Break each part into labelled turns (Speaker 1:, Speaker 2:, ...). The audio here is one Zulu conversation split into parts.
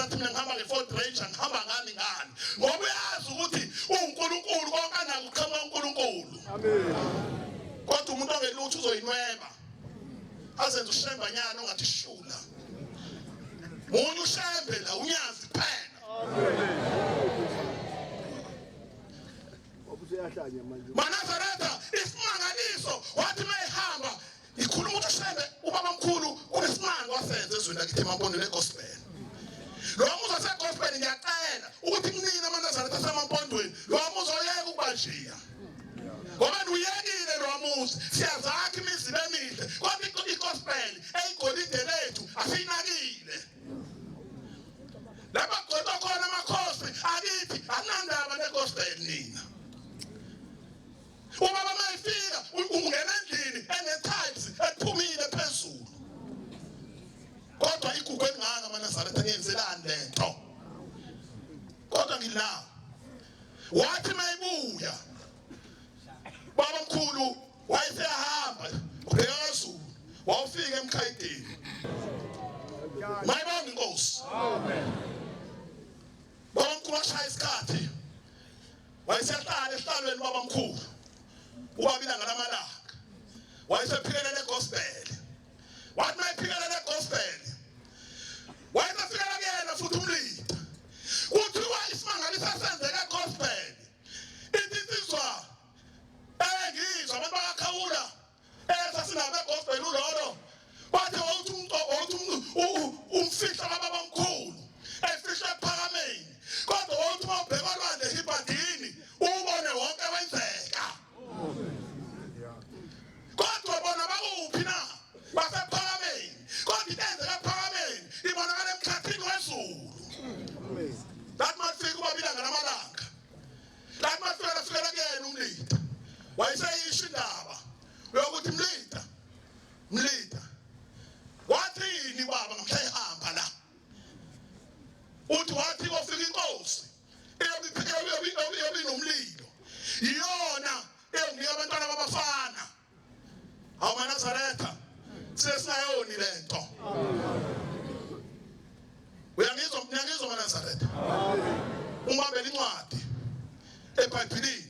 Speaker 1: athi mina ngihamba nge-Ford Ranger, ngihamba ngani ngani, ngoba uyazi ukuthi uwuNkulunkulu, konke anako kuqhamuka uNkulunkulu.
Speaker 2: Amen.
Speaker 1: Kodwa umuntu ongelutho uzoyinweba azenze ushembanyana ongathi shula. Munye ushembe la, uNyazi kuphela.
Speaker 2: Ubuseyahlanya manje.
Speaker 1: MaNazaretha, isimangaliso wathi mayihamba ikhuluma ukuthi uShembe ubaba mkhulu kunesimanga wasenza ezweni lakithi eMampondweni egospel. Lo muzi wasegospel ngiyacela ukuthi kunini amaNazaretha asemampondweni lo muzi oyeke ukubanjiya. Ngoba niyekile lo muzi, siyazakha imizi emihle kodwa igospel eyigolide lethu asiyinakile. Lapha kugcotshwa khona amakhosi akithi akunandaba negospel nina. Ubaba mayefika ungena endlini ene-tiles ephumile phezulu. Kodwa igugu elingaka amaNazaretha ngiyenzelani lento? Kodwa ngilawo. Wathi mayibuya baba mkhulu wayesehamba ubheka kaZulu, wawufika emkhayidini. Mayibonge inkosi.
Speaker 2: Amen.
Speaker 1: Baba mkhulu washaya isikhathi, wayesehlala esihlalweni baba mkhulu ubaba ilanga lamalanga, wayesephikelela egospel. Wathi mayephikelela egospel, wayesefikela kuyena futhi umlida. Kuthiwa isimangaliso esenzeka egospel, ithi insizwa engizwa abantu bakakhawula esasinabo egospel ulolo, wathi wawuthi wawuthi umfihlo kababa mkhulu efihlwe ephakameni, kodwa wawuthi uma ubheka olwandle ehibhadini uwubone wonke wenzeka. Kodwa bona bakuphi na? Basephakameni. Kodwa into eyenzeka ephakameni ibonakala emkhathini wezulu. Lathi mafika ubaba ilanga lamalanga, lathi mafika lafikela kuyena umlida, wayeseyisho indaba yokuthi mlida, mlida wathini baba ngamhla ehamba la, uthi wathi kofika inkosi iyobe inomlilo, iyona eyokunika abantwana babafana. Hawu maNazaretha, sesingayoni lento. Uyangizwa, ngiyangizwa maNazaretha. Umbambela incwadi eBhayibhelini,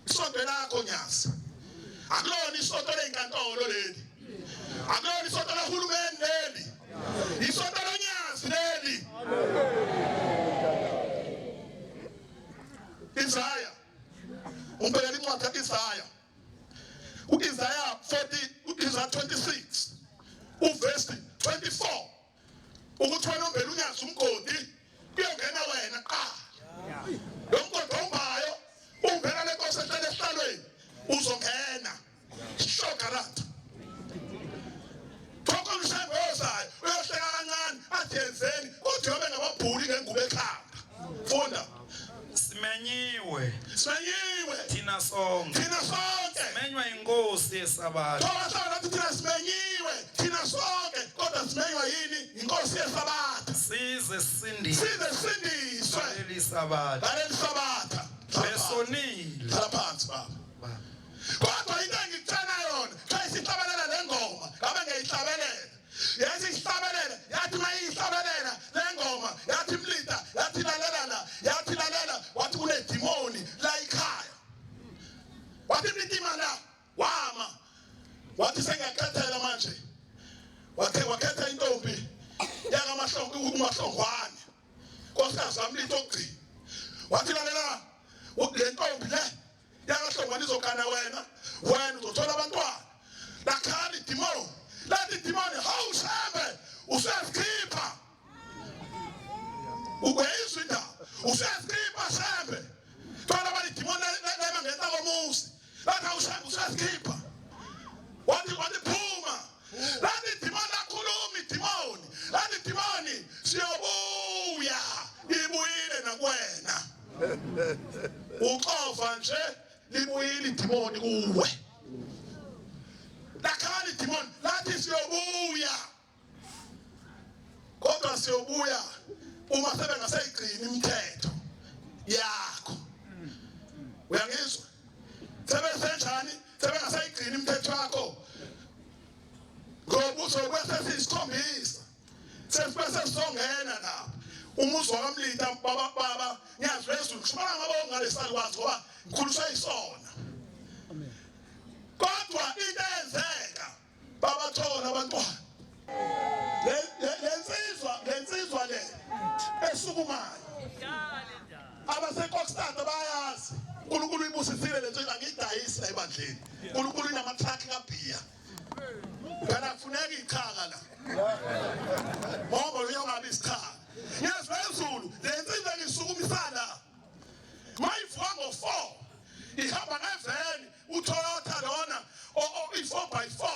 Speaker 1: isonto lakho Nyazi, akulona isonto lezinkantolo leli, akulona isonto lahulumeni leli, isonto loNyazi leli. Isaya, umbhekela incwadi ka-Isaya, uIsaya 40, uIsaya 26 uverse 24, ukuthi wena umbele uNyazi umgodi kuyongena wena qala. Lo mgodi ombayo umbela lenkosi ehlele esihlalweni uzongena shogarata. Thoko umshembe ozayo uyohleka kancane athi yenzeni, kodwa uyobe ngababhuli ngengubo ekhanda. Funda.
Speaker 3: Simenyiwe.
Speaker 1: Simenyiwe.
Speaker 3: Thina sonke.
Speaker 1: Thina sonke.
Speaker 3: Simenywa inkosi yesabatha.
Speaker 1: Thola hlala nathi thina simenyiwe thina sonke, kodwa simenywa yini? Inkosi yesabatha.
Speaker 3: Size sisindiswe.
Speaker 1: Size sisindiswe.
Speaker 3: Ngaleli sabatha.
Speaker 1: Ngaleli sabatha.
Speaker 3: Besonile.
Speaker 1: Hlala phansi baba. Kodwa into engikuthena yona, xa isihlabelela le ngoma, ngabe ngiyayihlabelela. Yathi ihlabelela, yathi mayihlabelela le ngoma, yathi mlida, yathi lalela la, yathi lalela, wathi kunedimoni la ekhaya. Wathi mlidima la, wama. Wathi sengiyakhethela manje. Wakhe wakhetha intombi yakamahlongo uMahlongwane. Nkosikazi wamlida okugcina. Wathi lalela, le ntombi le yakahlongwane izogana wena, wena uzothola abantwana. Lakhala idimoni, lathi idimoni, hawu Shembe, usuyazikhipha. Uyayizwa indaba, usuyazikhipha Shembe. Thola bali idimoni lema ngenhla komuzi, lathi hawu Shembe usuyazikhipha. Wathi wathi phuma. Lathi idimoni lakhuluma idimoni, lathi idimoni siyobuya, ibuyile nakuwena. Uxova nje libuyile idimoni kuwe. Lakhala idimoni lathi siyobuya, kodwa siyobuya uma sebengasayigcini imithetho yakho. Uyangizwa? Sebesenjani? Sebengasayigcini imithetho yakho, ngoba uzobuya sesiyisikhombisa, sesibe sesizongena lapho. Umuzi wakamlita baba baba ngiyazi lezulu kushumana ngabo ngalesalukwazi ngoba ngikhuliswe isona. Kodwa into eyenzeka babathola abantwana. Le nsizwa le esukumayo abaseKokstad bayazi uNkulunkulu ibusisile le nsizwa angiyidayisi la ebandleni. uNkulunkulu inama-truck kabhiya. Phela kufuneka ichaka la. Ngoba uyongabi isichaka. Nyazi lwezulu le nsizwa ngisukumisana. Mayivuka ngo-4 ihamba ngeveni uToyota lona i-4 by 4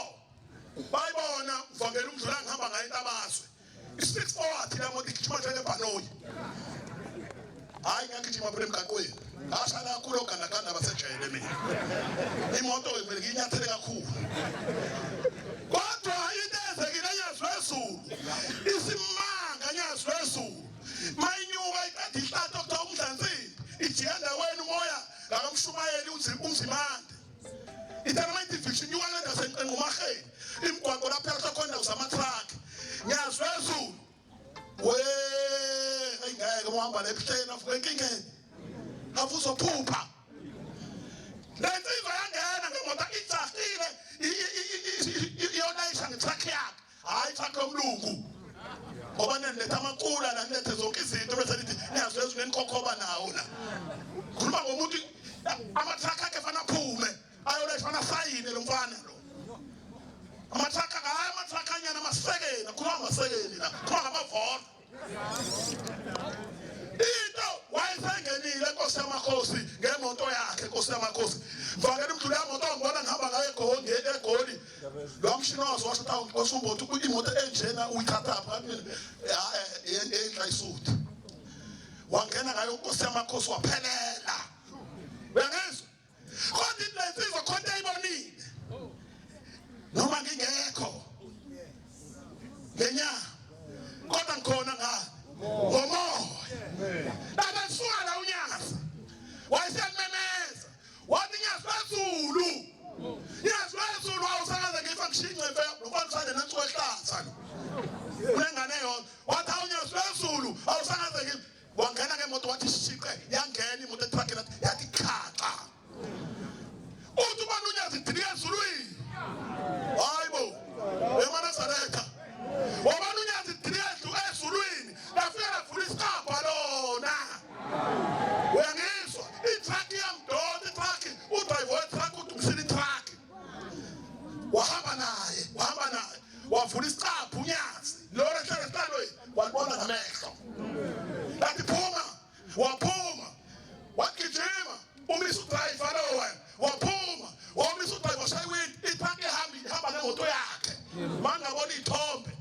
Speaker 1: bayibona uvangela umdlula ngihamba ngayo intabazwe i-6 forward la moto igijima njengebhanoyi. Hayi, ngiyagijima phela emgaqweni, ngashaya kakhulu ogandaganda basejele. Mina imoto kumele ngiyinyathele kakhulu, kodwa into eyenzekile nyazi lwezulu isimanga. Nyazi lwezulu, mayinyuka iqeda ihlathi okuthiwa umdlansimbi, ijika endaweni umoya ngakamshumayeli umzimande ithana mayithi visha inyuka le ndawo senqengqumaheni imigwaqo lapho yahle khona zama-truck. Nyazi lwezulu we, ayingeke uhamba la ebuhleni avuka enkingeni ave uzophupha. Le nsizwa yangena ngemoto ijahile iyolayisha nge-truck yakhe, hhayi i-truck yomlungu, ngoba niletha amakula la, nilethe zonke izinto bese nithi niyazweza unenikhokhoba nawo la. Khuluma ngomuntu ama-truck akhe fana aphume ayolayisha, fana asayine lo mfana lo ama-truck, hhayi ama-truck anyana amasekeni. Akhuluma ngamasekeni la, khuluma ngamavolo. Into wayesengenile Nkosi yamakhosi ngemoto yakhe. Nkosi yamakhosi, mfakela umdluli yamoto ngibona ngihamba ngayo eGoli, eGoli lo mshini wazo washo ukuthi awusumbothi imoto enjena uyithathaphi? Ngathi mina enhla isuthi wangena ngayo Nkosi yamakhosi waphelela. Uyangizwa? Kodwa le nsizwa khona ayibonile noma ngingekho ngenyama, kodwa ngikhona nga ngomoya. Labesuka la unyazi wayeseyamemeza wathi, "Nyazi lwezulu, nyazi lwezulu, awusakaze ngifa ngishince mfe lo mfana usande nansuku ehlaza lo unengane eyodwa." Wathi, "Awunyazi lwezulu, awusakaze ngifa." Wangena ngemoto wathi shiqe, yangena imoto etruckini yathi khaxa. Uthi ubani unyazi idilika ezulwini. Hayi bo, emaNazaretha, wabani unyazi idilika ezulwini, lafika lavula isicabha lona. Uyangizwa? I-truck iyamdonsa i-truck, u-driver we-truck udumisile i-truck, wahamba naye, wahamba naye, wavula isicabha unyazi lona ehlala esihlalweni, walibona ngamehlo, lathi phuma, waphuma, wagijima umisa u-driver lo wena, waphuma wamisa u-driver, washaya iwindi, i-truck ehamba ihamba ngemoto yakhe. Mangabona iy'thombe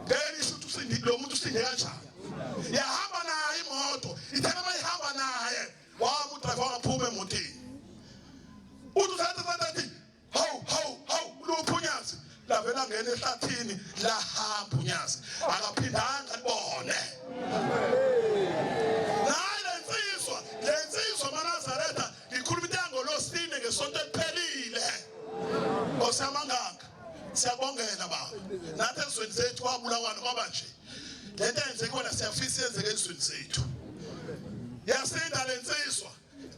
Speaker 1: ngeke nisho ukuthi usindi lo muntu usinde kanjani. Yahamba naye imoto, ithena bayihamba naye, waba u-driver wangaphuma emotini. Uthi uthatha thatha, hawu hawu hawu, luphi unyazi? Lavela ngena ehlathini, lahamba unyazi, akaphindanga libone. Nayi le nsizwa, le nsizwa maNazaretha, ngikhuluma into yangolosine ngesonto eliphelile. Nkosi yamanganga, siyabongela baba. Nathi ezweni zethu kwabulawana kwaba nje lento eyenzeke kona, siyafisa yenzeke ezweni zethu. Yasinda le nsizwa,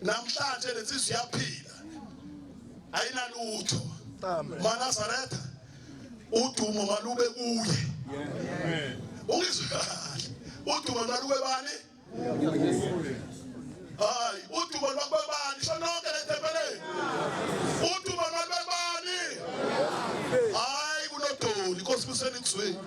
Speaker 1: namhlanje le nsizwa iyaphila, ayinalutho. MaNazaretha, udumo malube kuye. Ungizwe kahle, udumo malube bani? Hayi, udumo lwakube bani? Sho nonke le thempeleni, udumo malube bani? Hayi, kunodoli. Nkosi kuseni kuzweni.